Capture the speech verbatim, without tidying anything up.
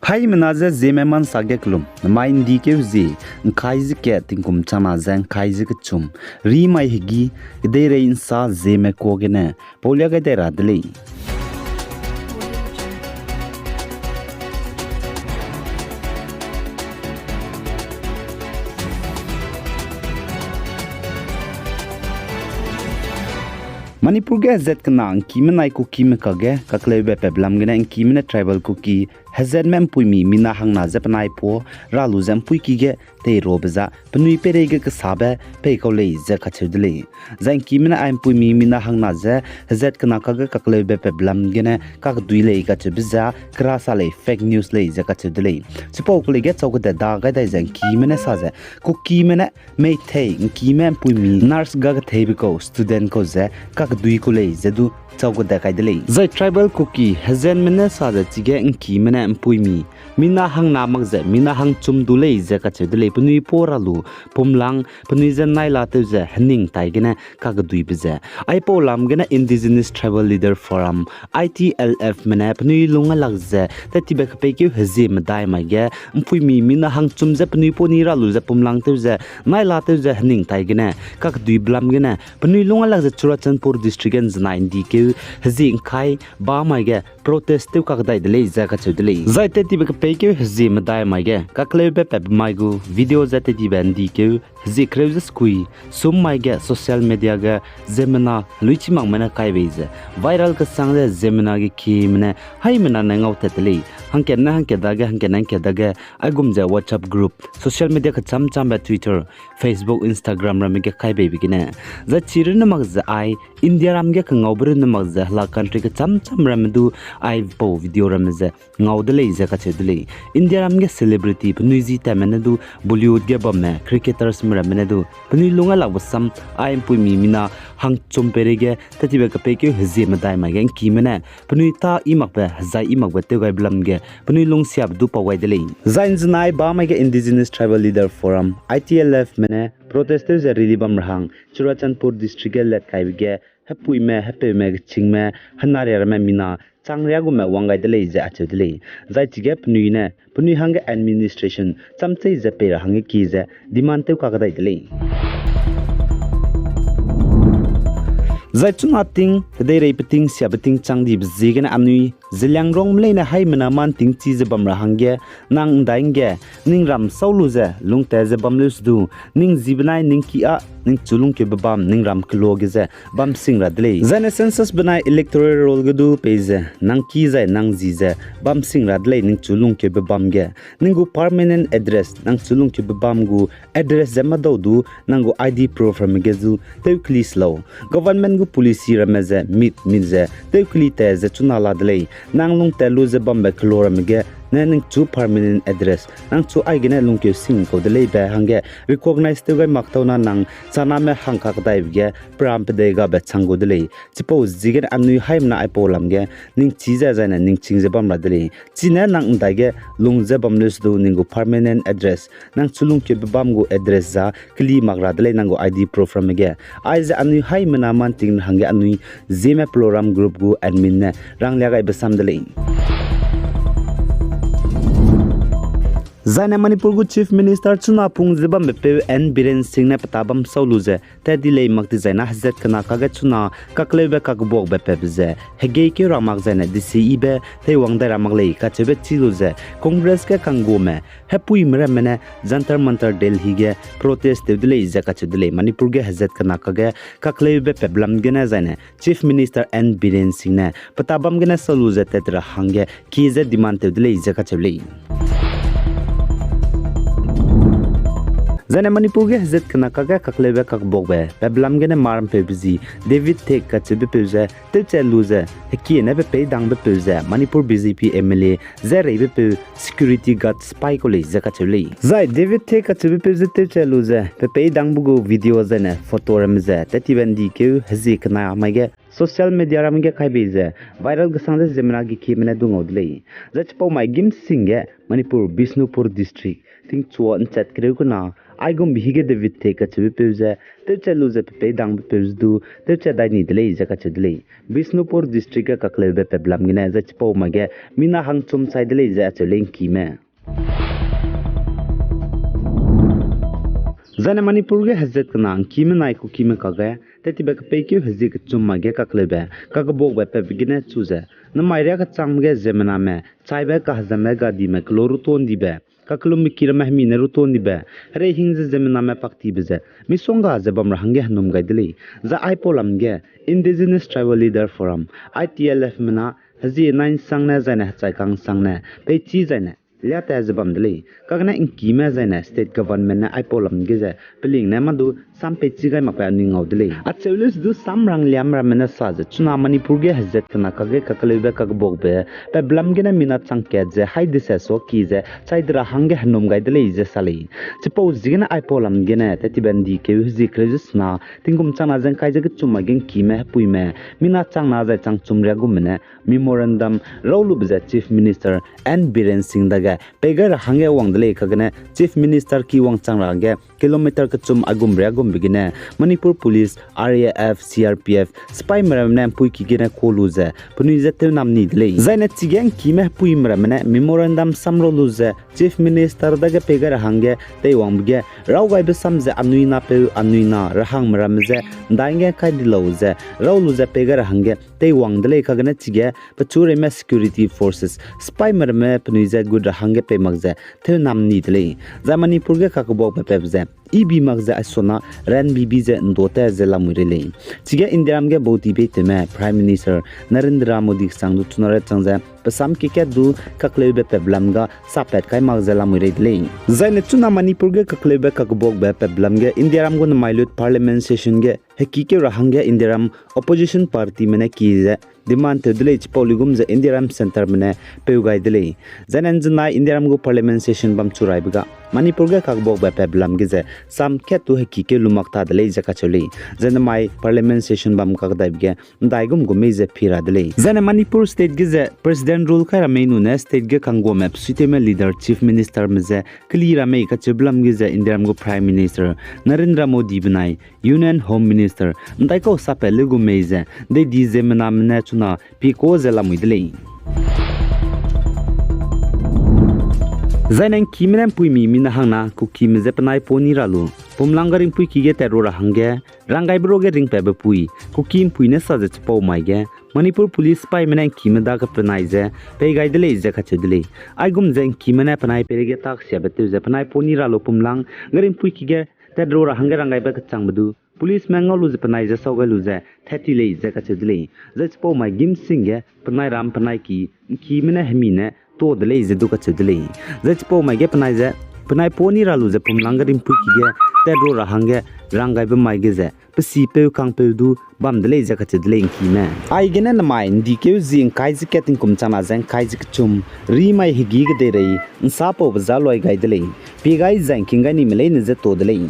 Haimena ze Zeme mansa ge kelum, namai ’ndi keu zie, ’ngkai ze kat tingkum chana ze ’ngkai ze kechum, rimai hegî, kedeirei ’nsa Zeme kuâ gene, paulia gai dai ra de lei. Manipur ge hezat kena ’ngkime nai Kukime kakge kakleube peblam gene ’ngkime ne tribal Kuki hezatme ’mpuimi mina hangna ze penai puâ ra lu ze ’mpuiki ge teirobe za penui peireige kesabe pei kau lei ze kacheu de lei. Zai ’ngkime ne ai ’mpuimi mina hangna ze hezat kena kakge kakleube peblam gene kakdui lei kacheube za kera sa lei, fake news lei ze kacheu de lei. Chipau kelei ge chau kede da gai dai ze ’ngkime ne sa ze, Kukime ne Meitei ’ngkime ’mpuimi nurse ga ketheibe kau student kau ze kakdui ku lei ze du chau kede kai de lei. Zai tribal Kuki hezatme ne sa ze chige ’ngkime ne ’mpuimi mina hangna mak ze mina hangchum du lei ze kacheu de lei, penui puâ ra lu pumlang penui ze nai la tew ze hening tai gene kakeduibe ze. Aipau lam gene Indigenous Tribal Leader Forum, I T L F me ne penui lung gai lak ze tettibe kepeikeu hezie medai mai ge ’mpuimi mina hangchum ze penui puâ ni ra lu ze pumlang tew ze nai la tew ze hening tai gene kakeduibe lam gene penui lung gai lak ze Churachandpur District ge ’nzenai ’ndi keu hezie ’ngkai ba mai ge protest tew kakdai de lei ze kacheu de lei. Zai tettibe kepeikeu hezie medai mai ge kakleube pebmai gu video ze tettibe ’ndi keu hezie kereu ze sekui sum mai ge social media ge ziemmena heluichi makme ne kai bei ze viral kesang ze ziemmena ge kieme ne haimena ne ngau tat de lei. Hangkat ne hangkat dage, hangkat ne hangkat dage, aigum ze WhatsApp group, social media kechâm châmbe Twitter, Facebook, Instagram ramme ge kai beibe gene. Zai chi runne mak ze ai India ram ge kengaube runne mak ze hela country kechâm châm ramme du aipau video ramme ze ngau de lei ze kacheu de lei. India ram ge celebrity penui zi tatme ne du Bollywood ge bamme cricketersme ramme ne du penui lung gai lakbe sam ai ’mpuimi mina hangchum peireige tettibe kepeikeu hezie medai mai ge ’ngkime ne penui tâ i makbe, hezai i makbe tew gaibe lam ge penui lungsiabe du pau gai de lei. Zai ’nzenai ba mai ge Indigenous Tribal Leader Forum, I T L F me ne protest tew ze rili bam ra hang Churachandpur District ge lat kaibe ge hepuime, hepeume, kechîngme, henariaramme mina chang riagume wang gai de lei ze acheu de lei. Zai chige penui ne penui hangge administration cham chei ze pei ra hangge kie ze demand tew kakdai de lei. Zai chuna ting kedeirei peting siabe ting chang dibe ziegene anui Zeliangrongme leine haimena man ting chi ze bam ra hangge, nang ’ndai ’ngge, ning ram sau lu ze lungtat ze bam leu se du, ning ji benai ning ki â ningchu lungkeube bam ning ram keloa ge ze bam sing ra de lei. Zaine census benai electoral roll ge du pei ze nang ki zai nang ji ze bam sing ra de lei ningchu lungkeube bam ge. Ning gu permanent address nangchu lungkeube bam gu address ze madau du nang gu I D proof ramme ge zu tew keli se lau. Government gu policy ramme ze mit mit ze tew keli tat ze chuna la de lei. Nang lungtat lu ze bambe keloa ramme ge ne ningchu permanent address nangchu aigene lungkeu sing kau de leibe hangge recognize tew gai mak tau na nang chaname hangkakdaibe ge peram pedei gabe chang gu de lei. Chipau ziegene anui haimena aipau lam ge ningchi ze zaine ningching ze bam ra de lei. Chine nang ’ndai ge lung ze bam leu se du ning gu permanent address nangchu lungkeube bam gu address za keli mak ra de lei nang gu I D proof ramme ge. Aize anui haimena man ting ra hangge anui Zeme Ploram group gu admin ne ranglia gaibe sam de lei. Zaine Manipur gu Chief Minister chuna pung ze bambepeu N Biren Singh ne peta bam sau lu ze tat di lei mak dizai na hezat kena kage chuna kakleube kakbuakbe pebe ze hegeikeu ra mak zaine desibe teiwang dai ra mak lei kacheube chi lu ze Congress ge kanggume hepuime ramme ne Jantar Mantar Delhi ge protest tew de lei ze kacheu de lei. Manipur ge hezat kena kage kakleube peblam gene zaine Chief Minister N Biren Singh ne peta bam gene sau lu ze tat ra hangge kie ze demand tew de lei ze kacheu lei. Zaine Manipur ge hezat kena kage kakleube kakbuakbe peblam gene marmpeube zi David Thek kacheubepeu ze tewchat lu ze hekiene pe peidangbe peu ze Manipur B J P M L A ze reibepeu security guard spy kau lei ze kacheu lei. Zai David Thek kacheubepeu ze tewchat lu ze pe peidangbe gu video zaine photo ramme ze tat tibe ’ndikeu hezie kena mai ge social media ram ge kai bei ze viral gesang ze ziemmena gekieme ne du ngau de lei. Zai chipau mai gîm sing ge Manipur Bishnupur District tingchua nchat kereu kena aigumbe hige David Thek kacheube peu ze tewchat lu ze pe peidangbe peu ze du tewchat dai ni de lei ze kacheu de lei. Bishnupur District ge kakleube peblam gene zai chipau mai ge mina hangchum chai de lei ze acheu lei ’ngkime. Zaine Manipur ge hezat kena ’ngkime nai Kukime kage tettibe kepeikeu hezie kechum mai ge kakleube kakebuakbe pebe gene chu ze, namai riâ kechangbe ge ziemmename chaibe kahezambe gadime kelo ruto ’ndibe, kakellumbe ki ramme hemi ne ruto ’ndibe, herei hing ze ziemmename paktibe ze misongga ze bam ra hangge henum gai de lei. Zai aipau lam ge Indigenous Tribal Leader Forum, I T L F me na hezie nai ’nsangne zaine hechai kang ’nsangne peichi zaine liâ ta ze bam de lei. Kagene ’ngkime zaine state government ne aipau lam ge ze peling ne mâ du sam peichi gai makbe anui ngau de lei. Acheu leu se du samrang liam ramme ne sa ze chuna Manipur ge hezat kena kage kakleube kakebuakbe peblam gene mina chang kat ze hai dese suaki ze chai de ra hangge henum gai de lei ze sa lei. Chipau ziegene aipau lam gene tettibe ’ndikeu hezie kereu ze sena tingkum changna ze ’ngkai ze kechum mai ge ’ngkime hepuime mina changna zai changchum riâ gumme ne memorandum raulube ze Chief Minister N Biren Singh dage pei gai ra hangge wang de lei. Kagene Chief Minister ki wangchang ra hangge kilometer kechum aigum riâ gumbe gene Manipur Police, R A F, C R P F sipaime ramme ne ’mpuiki gene ka lu ze penui je tewnam ni de lei. Zaine chige ’ngkime hepuime ramme ne memorandum sam rau lu ze Chief Minister dage pei gai ra hangge teiwangbe ge raw gaibe sam ze anui napeu anui na rehangme ramme je ’ndaige kai di lau ze rau lu ze pei gai ra hangge teiwang de lei. Kagene chige pechu reime security forces sipaime ramme penui je gut ra hangge pei mak ze tewnam ni de lei. Zai Manipur ge kakebuakbe pebe ze ibi mak ze aisona ranbibi ze ’nda ta ze lamui rei lei. Chige Indiaram ge bauti beitewme Prime Minister Narendra Modi kesang du chuna re chang ze pe sam kekat du kakleube peblam ga sapat kai mak ze lamui rei de lei. Zaine chuna Manipur ge kakleube kakebuakbe peblam ge Indiaram gu nemai lut Parliament session ge hekikeu ra hangge Indiaram opposition partyme ne ki ze demand tew de lei. Chipau luigum ze Indiaram centreme ne peu gai de lei. Zaine ’nzenai Indiaram gu Parliament session bam chu raibe ga Manipur ge kakebuakbe peblam ge ze sam kat du hekikeu lu mak ta de lei ze kacheu lei. Zai nemai Parliament session bam kakdaibe ge ’ndaigum gu mei ze phi ra de lei. Zaine Manipur state ge ze President rule kai ra mei nune state ge kangguame pesuitewme leader Chief Ministerme ze keli ra mei kacheube lam ge ze Indiaram gu Prime Minister Narendra Modi benai Union Home Minister ’ndaikau sapat leu gu mei ze deidi ziemmename ne chuna piko ze lamui de lei. Zaine ’ngkime ne ’mpuimi mina hangna Kukime je penai pa ni ra lu pumlang gari ’mpuiki ge tat ru ra hangge ranggaibe ruage ringpatbe pui Kuki ’mpui ne sa ze chipau mai ge Manipur Police sipaime ne ’ngkime dage penai ze pei gai de lei ze kacheu de lei. Aigum ze ’ngkime ne penai peireige taksiabe tew ze penai pa ni ra lu pumlang gari ’mpuiki ge tat ru ra hangge ranggaibe kechangbe du policeme ngau lu ze penai je sau gai lu ze tat ti lei ze kacheu de lei. Zai chipau mai gîm sing ge penai ram penai ki ’ngkime ne hemi ne ta de lei ze du kacheu de lei. Zai chipau mai ge penai ze penai pa ni ra lu ze pumlang gari ’mpuiki ge tat ru ra hangge ranggaibe mai ge ze pe sipeu kangpeu du bam de lei ze kacheu de lei ’ngkime. Aigene nemai ’ndikeu zi ’ngkai ze kat tingkum changna ze ’ngkai ze kechum rimai hegî kedeirei ’nsapaube za luai gai de lei. Pie gai zai ’ngking gai nime leine je ta de lei.